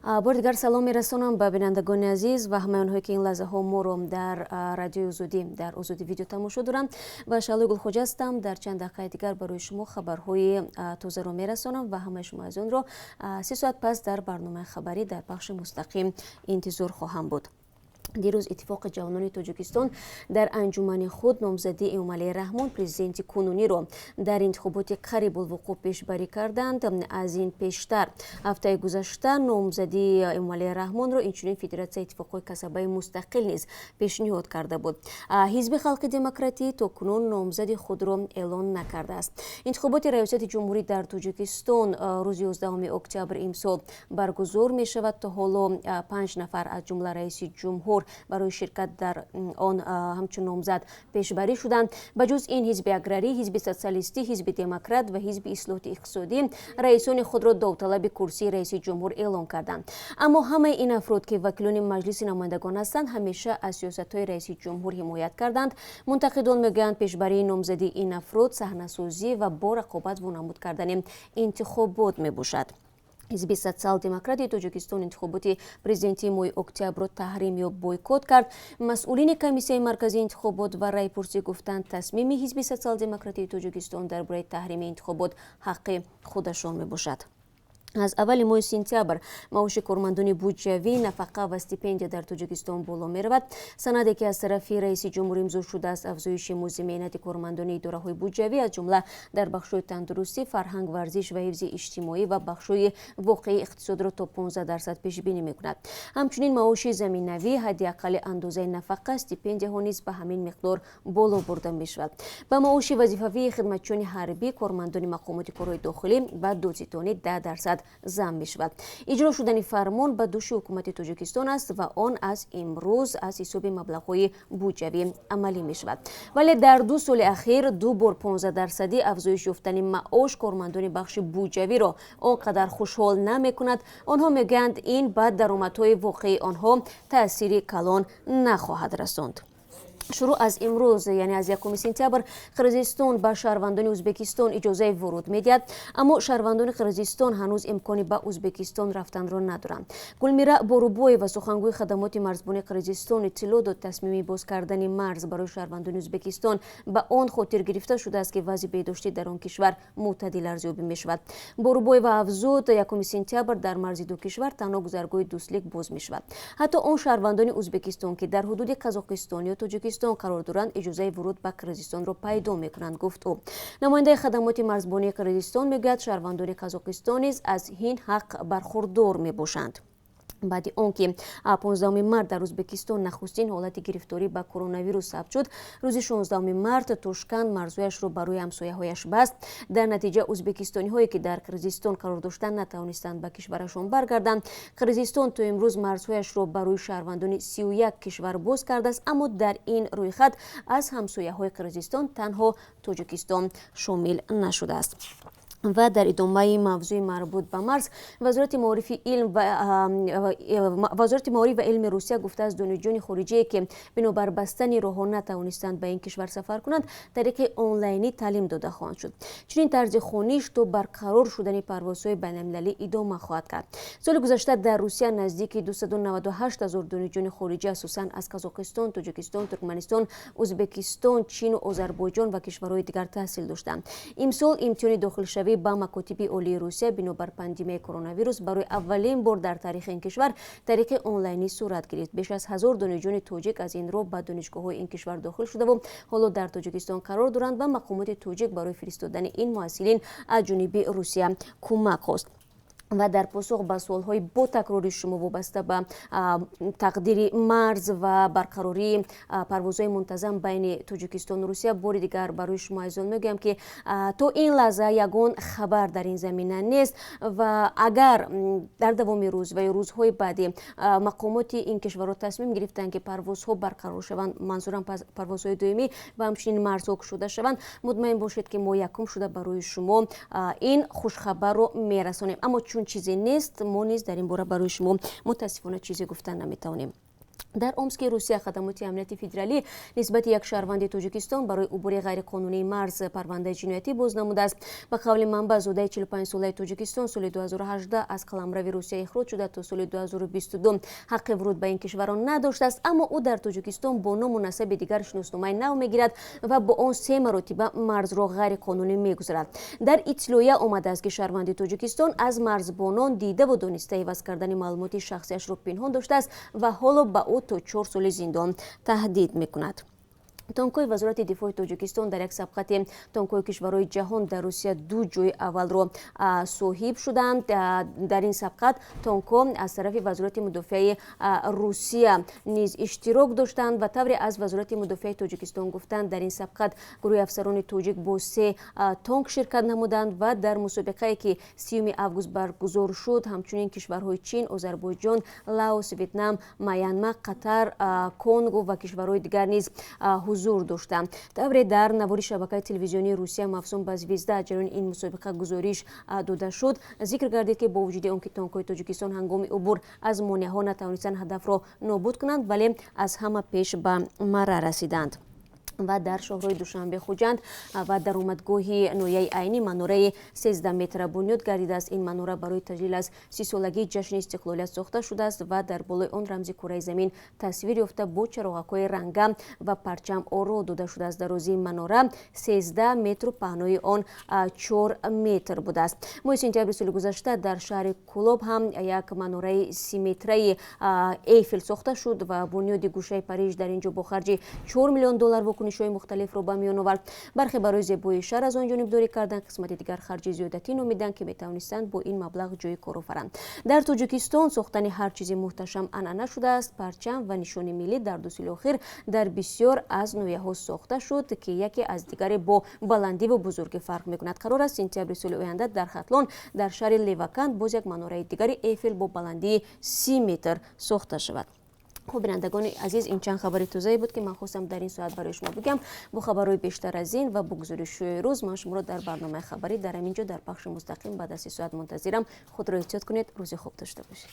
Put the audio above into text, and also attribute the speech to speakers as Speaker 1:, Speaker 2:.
Speaker 1: Бори дигар салом мерасонам ба бинандагони азиз ва ҳамаи онҳое, ки ин лаҳзаҳо моро дар Радиои Озодӣ, дар Озодӣ Видео тамошо доранд. Ва Шаҳлои Гулхоҷа ҳастам. Дар чанд дақиқаи дигар барои шумо хабарҳои тозаро мерасонам ва ҳамаи шумо азизонро 3 соат пас дар барномаи хабарӣ дар пахши мустақим интизор хоҳам буд. Дирӯз Иттифоқи ҷавонони Тоҷикистон дар анҷумани худ номзадии Эмомалӣ Раҳмон, президенти кунуниро, дар интихоботи қарибулвуқӯъ пешбарӣ карданд. Аз ин пештар, ҳафтаи гузашта, номзадии Эмомалӣ Раҳмонро инчунин Федератсияи иттифоқҳои касабаи мустақил низ пешниҳод карда буд. Ҳизби Халқи Демократӣ то кунун номзади худро эълон накардааст. Интихоботи раёсати ҷумҳурӣ дар Тоҷикистон рӯзи 11 октябр имсол баргузор мешавад. То ҳоло панҷ нафар, аз ҷумла раиси ҷумҳур, барои ширкат дар он ҳамчун номзад пешбарӣ шуданд. Ба ҷуз ин, Ҳизби Аграрӣ, Ҳизби Социалистӣ, Ҳизби Демократ ва Ҳизби Ислоҳоти Иқтисодӣ раисони худро довталаби курсии раиси ҷумҳур эълон карданд. Аммо ҳамаи ин афрод, ки вакилони Маҷлиси намояндагон ҳастанд, ҳамеша аз сиёсатҳои раиси ҷумҳур ҳимоят карданд. Мунтақидон мегӯянд, пешбарии номзадии ин афрод саҳнасозӣ ва бо рақобат вонамуд кардани интихобот мебошад. Ҳизби Социал-демократии Тоҷикистон интихоботи президентии моҳи октябрро таҳрим ё бойкот кард. Масъулини Комиссияи марказии интихобот ва райпурсӣ гуфтанд, тасмими Ҳизби Социал-демократии Тоҷикистон дар бораи таҳрими интихобот ҳаққи худашон мебошад. Аз аввали моҳи сентябр маоши кормандони буҷавӣ, нафақа ва стипендия дар Тоҷикистон боло меравад. Санаде, ки аз тарафи раиси ҷумҳур имзо шудааст, афзоиши музди меҳнати кормандони идораҳои буҷавӣ, аз ҷумла дар бахшҳои тандурустӣ, фарҳанг, варзиш ва ҳифзи иҷтимоӣ ва бахшҳои воқеии иқтисодро то 15% пешбинӣ мекунад. Ҳамчунин маоши заминавӣ, ҳадди аққали андозаи нафақа, стипендияҳо низ ба ҳамин миқдор боло бурда мешавад. Ба маоши вазифавии хидматчиёни ҳарбӣ, кормандони мақомоти корҳои дохилӣ ва додситонӣ 10% зам мешавад. Иҷро шудани фармон ба дӯши ҳукумати Тоҷикистон аст ва он аз имрӯз аз ҳисоби маблағҳои буҷавӣ амалӣ мешавад. Вале дар 2 соли ахир ду бор 15-дарсадӣ афзоиш ёфтани маош кормандони бахши буҷавиро он қадар хушҳол намекунад. Онҳо мегӯянд, ин ба даромадҳои воқеии онҳо таъсири калон нахоҳад расонд. Шурӯъ аз имрӯз, яъне аз 1 сентябр, Қирғизистон ба шаҳрвандони Ӯзбекистон иҷозаи вуруд медиҳад, аммо шаҳрвандони Қирғизистон ҳанӯз имкони ба Ӯзбекистон рафтанро надоранд. Гулмира Борубоева, сухангӯи хадамоти марзбонии Қирғизистон, иттилоъ дод, тасмими боз кардани марз барои шаҳрвандони Ӯзбекистон ба он хотир гирифта шудааст, ки вазъи беҳдоштӣ дар он кишвар мӯътадил арзёбӣ мешавад. Борубоева афзуд, 1 сентябр дар марзи ду кишвар танҳо гузаргоҳи Дӯстлик боз мешавад. Ҳатто он шаҳрвандони Ӯзбекистон, ки дар ҳудуди Қазоқистон ё Тоҷикистон қарор доранд, иҷозаи вуруд ба Қирғизистонро пайдо мекунанд, гуфт ӯ. Намояндаи хадамоти марзбонии Қирғизистон мегӯяд, шаҳрвандони Қазоқистон низ аз ин ҳақ бархурдор мебошанд. Баъди он ки 15 март дар Ӯзбекистон нахустин ҳолати гирифторӣ ба коронавирус сабт шуд, рӯзи 16 март Тошканд марзҳояшро ба рӯи ҳамсояҳояш баст. Дар натиҷа ӯзбекистониҳое, ки дар Қирғизистон қарор доштанд, натавонистанд ба кишварашон баргарданд. Қирғизистон то имрӯз марзҳояшро ба рӯи шаҳрвандони 31 кишвар боз кардааст, аммо дар ин рӯйхат аз ҳамсояҳои Қирғизистон танҳо Тоҷикистон шомил нашудааст. Ва дар идомаи мавзӯи марбут ба марз, Вазорати маориф ва илми Русия гуфтааст, донишҷӯёни хориҷие, ки бинобар бастани роҳҳо натавонистанд ба ин кишвар сафар кунанд, тариқи онлайнӣ таълим дода хоҳанд шуд. Чунин тарзи хониш то барқарор шудани парвозҳои байналмилалӣ идома хоҳад кард. Соли гузашта дар Русия наздики 298 ҳазор донишҷӯёни хориҷӣ, асосан аз Қазоқистон, Тоҷикистон, Туркманистон, Ӯзбекистон, Чину Озарбойҷон ва кишварҳои дигар таҳсил доштанд. Имсол имтиҳони дохилшавӣ ба макотиби олии Русия бинобар пандемияи коронавирус барои аввалин бор дар таърихи ин кишвар тариқи онлайнӣ сурат гирифт. Беш аз 1000 донишҷӯёни тоҷик аз ин роҳ ба донишгоҳҳои ин кишвар дохил шудаву ҳоло дар Тоҷикистон қарор доранд ва мақомоти тоҷик барои фиристодани ин муҳассилин аз ҷониби Русия кӯмак хост. Ва дар посух ба суолҳои бо такрори шумо вобаста ба тақдири марз ва барқарории парвозҳои мунтазам байни Тоҷикистону Русия, бори дигар барои шумо азизон мегӯям, ки то ин лаҳза ягон хабар дар ин замина нест ва агар дар давоми рӯз ва ё рӯзҳои баъдӣ мақомоти ин кишварҳо тасмим гирифтанд, ки парвозҳо барқарор шаванд, манзурам парвозҳои доимӣ, ва ҳамчунин марзҳо кушода шаванд, мутмаин бошед, ки мо якум шуда барои шумо ин хушхабарро мерасонем. Аммо чун чизе нест, мо низ дар ин бора барои шумо, мутаассифона, чизе гуфта наметавонем. Дар Омски Русия хадамоти амнияти федералӣ нисбати як шаҳрванди Тоҷикистон барои убури ғайриқонунии марз парвандаи ҷиноятӣ боз намудааст. Ба қавли манбаъ, зодаи 45-солаи Тоҷикистон соли 2018 аз қаламрави Русия ихроҷ шуда, то соли 2022 ҳаққи вуруд ба ин кишварро надоштааст. Аммо ӯ дар Тоҷикистон бо ному насаби дигар шиносномаи нав мегирад ва бо он се маротиба марзро ғайриқонунӣ мегузарад. Дар иттилоия омадааст, ки шаҳрванди Тоҷикистон аз марзбонон дидаву дониста иваз кардани маълумоти шахсиашро пинҳон доштааст ва ҳоло ба ӯ то 4 соли зиндон таҳдид мекунад. Тонкҳои Вазорати дифои Тоҷикистон дар як сабқати тонкҳои кишварҳои ҷаҳон дар Русия ду ҷои аввалро соҳиб шуданд. Дар ин сабқат тонкҳо аз тарафи Вазорати мудофиаи Русия низ иштирок доштанд. Ва тавре аз Вазорати мудофиаи Тоҷикистон гуфтанд, дар ин сабқат гурӯҳи афсарони тоҷик бо се тонк ширкат намуданд ва дар мусобиқае, ки 30-уми август баргузор шуд, ҳамчунин кишварҳои Чин, Озарбойҷон, Лаос, Ветнам, Маянма, Қатар, Конго ва кишварҳои дигар низ ҳузур доштанд. Тавре дар навори шабакаи телевизионии Русия мавсум ба «Звезда» ҷараёни ин мусобиқа гузориш дода шуд, зикр гардид, ки бо вуҷуди он ки тонкҳои Тоҷикистон ҳангоми убур аз монеаҳо натавонистанд ҳадафро нобуд кунанд, вале аз ҳама пеш ба марра расиданд. Ва дар шоҳрои Душанбе Хуҷанд ва даромадгоҳи ноҳияи Айнӣ манораи 13 метра бунёд гардидааст. Ин манора барои таҷлил аз 30-солагии ҷашни истиқлолият сохта шудааст ва дар болои он рамзи кураи замин тасвир ёфта, бо чароғакҳои ранга ва парчам оро дода шудааст. Дарозии манора 13 метру паҳнои он 4 метр будааст. Моҳи сентябри соли гузашта дар шаҳри Кӯлоб ҳам як манораи 30-метраи Эйфел сохта шуд ва бунёди гӯшаи Париж дар ин ҷо бо харҷи 4 миллион доллар вокунишҳои мухталифро ба миён овард. Бархе барои зебоии шаҳр аз он ҷонибдорӣ карданд, қисмати дигар харҷи зиёдатӣ номиданд, ки метавонистанд бо ин маблағ ҷои кор офаранд. Дар Тоҷикистон сохтани ҳар чизи муҳташам анъана шудааст. Парчам ва нишони миллӣ дар 2 соли охир дар бисёр аз ноҳияҳо сохта шуд, ки яке аз дигаре бо баландиву бузургӣ фарқ мекунад. Қарор аст, сентябри соли оянда дар Хатлон, дар шаҳри Леваканд, боз як манораи дигари Эйфел бо баландии 30 метр сохта шавад. Хуб, бинандагони азиз, ин чанд хабари тозае буд, ки ман хостам дар ин соат барои шумо бигӯям. Бо хабарҳои бештар аз ин ва бо гузоришҳои рӯз ман шуморо дар барномаи хабарӣ дар ҳамин ҷо дар пахши мустақим баъд аз 3 соат мунтазирам. Худро эҳтиёт кунед, рӯзи хуб дошта бошед.